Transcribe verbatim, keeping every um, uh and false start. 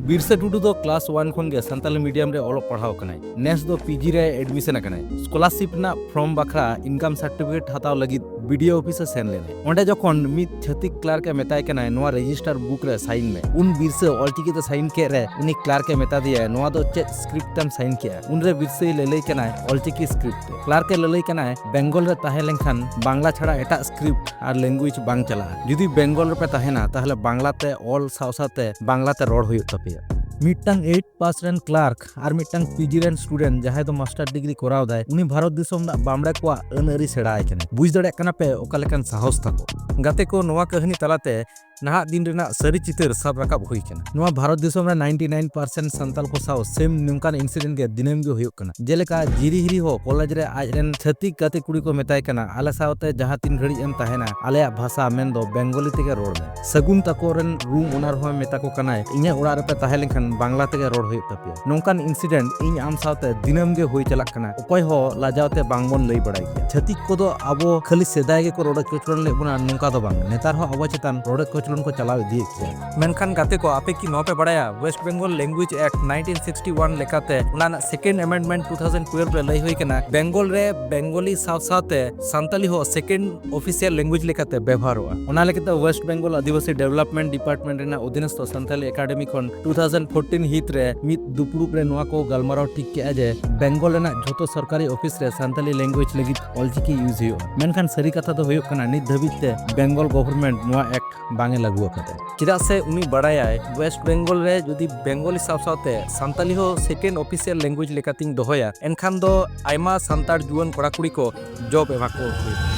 ᱵᱤᱨᱥᱟ ᱴᱩᱰᱩ ᱫᱚ class one ᱠᱷᱚᱱ ᱜᱮ ᱥᱟᱱᱛᱟᱞᱤ ᱢᱤᱰᱤᱭᱟᱢ ᱨᱮ ᱚᱞᱚᱜ ᱯᱟᱲᱦᱟᱣ ᱠᱟᱱᱟᱭ᱾ ᱱᱮᱥ ᱫᱚ ᱯᱤᱡᱤ ᱨᱮ ᱮᱰᱢᱤᱥᱚᱱ ᱟᱠᱟᱱᱟᱭ᱾ ᱥᱠᱚᱞᱟᱨᱥᱤᱯ ᱨᱮᱱᱟᱜ ᱯᱷᱚᱨᱢ ᱵᱟᱠᱷᱨᱟ ᱤᱱᱠᱟᱢ ᱥᱟᱨᱴᱤᱯᱷᱤᱠᱮᱴ ᱦᱟᱛᱟᱣ ᱞᱟᱹᱜᱤᱫ ᱵᱤᱰᱤᱳ ᱚᱯᱷᱤᱥ ᱮ ᱥᱮᱱ ᱞᱮᱱᱟᱭ᱾ ᱚᱸᱰᱮ ᱡᱚᱠᱷᱚᱱ ᱢᱤᱫ ᱪᱷᱟᱹᱛᱤᱠ ᱠᱞᱟᱨᱠ ᱮ ᱢᱮᱛᱟᱭ ᱠᱟᱱᱟᱭ, "ᱱᱚᱣᱟ ᱨᱮᱡᱤᱥᱴᱟᱨ ᱵᱩᱠ ᱨᱮ ᱥᱟᱭᱤᱱ ᱢᱮ", ᱩᱱ ᱵᱤᱨᱥᱟᱹ ᱚᱞᱪᱤᱠᱤ ᱛᱮ ᱥᱟᱭᱤᱱ ᱠᱮᱫ ᱨᱮ ᱩᱱᱤ ᱠᱞᱟᱨᱠ ᱮ ᱢᱮᱛᱟ ᱫᱮᱭᱟ, "ᱱᱚᱣᱟ ᱫᱚ ᱪᱮᱫ ᱥᱠᱨᱤᱯᱴ ᱮᱢ ᱥᱟᱭᱤᱱ ᱠᱮᱫᱼᱟ?" ᱩᱱᱨᱮ ᱵᱤᱨᱥᱟᱹᱭ ᱞᱟᱹᱞᱟᱹᱭ ᱠᱟᱱᱟᱭ, "ᱚᱞᱪᱤᱠᱤ ᱥᱠᱨᱤᱯᱴ ᱛᱮ᱾" ᱠᱞᱟᱨᱠ ᱮ ᱞᱟᱹᱞᱟᱹᱭ ᱠᱟᱱᱟᱭ, "ᱵᱮᱝᱜᱚᱞ ᱨᱮ ᱛᱟᱦᱮᱸ ᱞᱮᱱᱠᱷᱟᱱ ᱵᱟᱝᱞᱟ ᱪᱷᱟᱲᱟ ᱮᱴᱟᱜ ᱥᱠᱨᱤᱯᱴ ᱟᱨ ᱞᱮᱝᱜᱩᱭᱮᱡᱽ ᱵᱟᱝ ᱪᱟᱞᱟᱜᱼᱟ᱾ ᱡᱩᱫᱤ ᱵᱮᱝᱜᱚᱞ ᱨᱮᱯᱮ ᱛᱟᱦᱮᱱᱟ, ᱛᱟᱦᱞᱮ ᱵᱟᱝᱞᱟ ᱛᱮ ᱚᱞ ᱥᱟᱶ ᱥᱟᱶᱛᱮ ᱵᱟᱝᱞᱟ ᱛᱮ ᱨᱚᱲ ᱦᱩᱭᱩᱜ ᱛᱟᱯᱮᱭᱟ᱾" ᱢᱤᱫᱴᱟᱝ ᱮᱭᱤᱴ ᱯᱟᱥ ᱨᱮᱱ ᱠᱞᱟᱨᱠ ᱟᱨ ᱢᱤᱫᱴᱟᱝ ᱯᱤᱡᱤ ᱨᱮᱱ ᱥᱴᱩᱰᱮᱱᱴ ᱡᱟᱦᱟᱸᱭ ᱫᱚ ᱢᱟᱥᱴᱟᱨ ᱰᱤᱜᱽᱨᱤ ᱠᱚᱨᱟᱣ ᱫᱟᱭ, ᱩᱱᱤ ᱵᱷᱟᱨᱚᱛ ᱫᱤᱥᱚᱢ ᱨᱮᱱᱟᱜ ᱵᱟᱢᱲᱮ ᱠᱚᱣᱟᱜ ᱟᱹᱱ ᱟᱹᱨᱤ ᱥᱮᱬᱟ ᱟᱭ ᱠᱟᱱᱟᱭ᱾ ᱵᱩᱡᱽ ᱫᱟᱲᱮᱭᱟᱜ ᱠᱟᱱᱟ ᱯᱮ ᱚᱠᱟ ᱞᱮᱠᱟᱱ ᱥᱟᱦᱚᱥ ᱛᱟᱠᱚ᱾ ᱜᱟᱛᱮ ᱠᱚ, ᱱᱚᱣᱟ ᱠᱟᱹᱦᱱᱤ ᱛᱟᱞᱟᱛᱮ ᱱᱟᱦᱟᱜ ᱫᱤᱱ ᱨᱮᱱᱟᱜ ᱥᱟᱹᱨᱤ ᱪᱤᱛᱟᱹᱨ ᱥᱟᱵ ᱨᱟᱠᱟᱵ ᱦᱩᱭ ᱠᱟᱱᱟ᱾ ᱱᱚᱣᱟ ᱵᱷᱟᱨᱚᱛ ᱫᱤᱥᱚᱢ ᱨᱮ ᱱᱟᱭᱤᱱᱴᱤ ᱱᱟᱭᱤᱱ ᱯᱟᱨᱥᱮᱱᱴ ᱥᱟᱱᱛᱟᱞ ᱠᱚ ᱥᱟᱶ ᱥᱮᱢ ᱱᱚᱝᱠᱟᱱ ᱤᱱᱥᱤᱰᱮᱱᱴ ᱜᱮ ᱫᱤᱱᱟᱹᱢ ᱜᱮ ᱦᱩᱭᱩᱜ ᱠᱟᱱᱟ᱾ ᱡᱮᱞᱮᱠᱟ, ᱡᱤᱨᱤ ᱦᱤᱨᱤ ᱦᱚᱸ ᱠᱚᱞᱮᱡᱽ ᱨᱮ ᱟᱡ ᱨᱮᱱ ᱪᱷᱟᱹᱛᱤᱠ ᱜᱟᱛᱮ ᱠᱩᱲᱤ ᱠᱚ ᱢᱮᱛᱟᱭ ᱠᱟᱱᱟ, "ᱟᱞᱮ ᱥᱟᱶᱛᱮ ᱡᱟᱦᱟᱸ ᱛᱤᱱ ᱜᱷᱟᱹᱲᱤᱡ ᱮᱢ ᱛᱟᱦᱮᱱᱟ, ᱟᱞᱮᱭᱟᱜ ᱵᱷᱟᱥᱟ ᱢᱮᱱᱫᱚ ᱵᱮᱝᱜᱚᱞᱤ ᱛᱮᱜᱮ ᱨᱚᱲ ᱢᱮ᱾" ᱥᱟᱹᱜᱩᱱ ᱛᱟᱠᱚ ᱨᱮᱱ ᱨᱩᱢ ᱳᱱᱟᱨ ᱦᱚᱸᱭ ᱢᱮᱛᱟ ᱠᱚ ᱠᱟᱱᱟᱭ, "ᱤᱧᱟᱹᱜ ᱚᱲᱟᱜ ᱨᱮᱯᱮ ᱛᱟᱦᱮᱸ ᱞᱮᱱᱠᱷᱟᱱ ᱵᱟᱝᱞᱟ ᱛᱮᱜᱮ ᱨᱚᱲ ᱦᱩᱭᱩᱜ ᱛᱟᱯᱮᱭᱟ᱾" ᱱᱚᱝᱠᱟᱱ ᱤᱱᱥᱤᱰᱮᱱᱴ ᱤᱧ ᱟᱢ ᱥᱟᱶᱛᱮ ᱫᱤᱱᱟᱹᱢ ᱜᱮ ᱦᱩᱭ ᱪᱟᱞᱟᱜ ᱠᱟᱱᱟ᱾ ᱚᱠᱚᱭ ᱦᱚᱸ ᱞᱟᱡᱟᱣ ᱛᱮ ᱵᱟᱝ ᱵᱚᱱ ᱞᱟᱹᱭ ᱵᱟᱲᱟᱭ ᱜᱮᱭᱟ᱾ ᱪᱷᱟᱹᱛᱤᱠ ᱠᱚᱫᱚ ᱟᱵᱚ ᱠᱷᱟᱹᱞᱤ ᱥᱮᱫᱟᱭ ᱜᱮᱠᱚ ᱨᱚᱰᱚᱡ ᱠᱚᱪᱞᱚᱱ ᱞᱮᱫ ᱵᱚᱱᱟ, ᱱᱚᱝᱠᱟ ᱫᱚ ᱵᱟᱝ, ᱱᱮᱛᱟᱨ ᱦᱚᱸ ᱟᱵᱚ ᱪᱮᱛᱟᱱ ᱨᱚᱰᱚᱡ ᱠᱚᱪᱞᱚᱱ ᱠᱚ ᱪᱟᱞᱟᱣ ᱤᱫᱤᱭᱮᱫ ᱜᱮᱭᱟ᱾ ᱢᱮᱱᱠᱷᱟᱱ ᱜᱟᱛᱮ ᱠᱚ, ᱟᱯᱮ ᱠᱤ ᱱᱚᱣᱟ ᱯᱮ ᱵᱟᱲᱟᱭᱟ, West Bengal Language Act nineteen sixty one ᱞᱮᱠᱟᱛᱮ ᱚᱱᱟ ᱨᱮᱱᱟᱜ second amendment two thousand twelve ᱨᱮ ᱞᱟᱹᱭ ᱦᱩᱭ ᱠᱟᱱᱟ, ᱵᱮᱝᱜᱚᱞ ᱨᱮ ᱵᱮᱝᱜᱚᱞᱤ ᱥᱟᱶ ᱥᱟᱶᱛᱮ ᱥᱟᱱᱛᱟᱞᱤ ᱦᱚᱸ second official language ᱞᱮᱠᱟᱛᱮ ᱵᱮᱵᱚᱦᱟᱨᱚᱜᱼᱟ᱾ ᱚᱱᱟ ᱞᱟᱹᱜᱤᱫ ᱛᱮ West Bengal ᱟᱹᱫᱤᱵᱟᱹᱥᱤ Development Department ᱨᱮᱱᱟᱜ ᱚᱫᱷᱤᱱᱚᱥᱛᱷᱚ ᱥᱟᱱᱛᱟᱞᱤ ᱮᱠᱟᱰᱮᱢᱤ ᱠᱷᱚᱱ two thousand fourteen ᱦᱤᱛ ᱨᱮ ᱢᱤᱫ ᱫᱩᱯᱲᱩᱵ ᱨᱮ ᱱᱚᱣᱟ ᱠᱚ ᱜᱟᱞᱢᱟᱨᱟᱣ ᱴᱷᱤᱠ ᱠᱮᱜᱼᱟ ᱡᱮ ᱵᱮᱝᱜᱚᱞ ᱨᱮᱱᱟᱜ ᱡᱷᱚᱛᱚ ᱥᱚᱨᱠᱟᱨᱤ ᱚᱯᱷᱤᱥ ᱨᱮ ᱥᱟᱱᱛᱟᱞᱤ language ᱞᱟᱹᱜᱤᱫ ᱚᱞᱪᱤᱠᱤ use ᱦᱩᱭᱩᱜᱼᱟ᱾ ᱢᱮᱱᱠᱷᱟᱱ ᱥᱟᱹᱨᱤ ᱠᱟᱛᱷᱟ ᱫᱚ ᱦᱩᱭᱩᱜ ᱠᱟᱱᱟ, ᱱᱤᱛ ᱫᱷᱟᱹᱵᱤᱡ ᱛᱮ ᱵᱮᱝᱜᱚᱞ government ᱱᱚᱣᱟ act ᱵᱟᱝ ᱮ ᱞᱟᱹᱜᱩ ᱟᱠᱟᱫᱟ᱾ ᱪᱮᱫᱟᱜ ᱥᱮ ᱩᱱᱤ ᱵᱟᱲᱟᱭᱟᱭ, West Bengal ᱨᱮ ᱡᱩᱫᱤ ᱵᱮᱝᱜᱚᱞᱤ ᱥᱟᱶ ᱥᱟᱶᱛᱮ ᱥᱟᱱᱛᱟᱞᱤ ᱦᱚᱸ second official language ᱞᱮᱠᱟᱛᱤᱧ ᱫᱚᱦᱚᱭᱟ, ᱮᱱᱠᱷᱟᱱ ᱫᱚ ᱟᱭᱢᱟ ᱥᱟᱱᱛᱟᱲ ᱡᱩᱣᱟᱹᱱ ᱠᱚᱲᱟ ᱠᱩᱲᱤ ᱠᱚ job ᱮᱢᱟ ᱠᱚ ᱦᱩᱭᱩᱜᱼᱟ᱾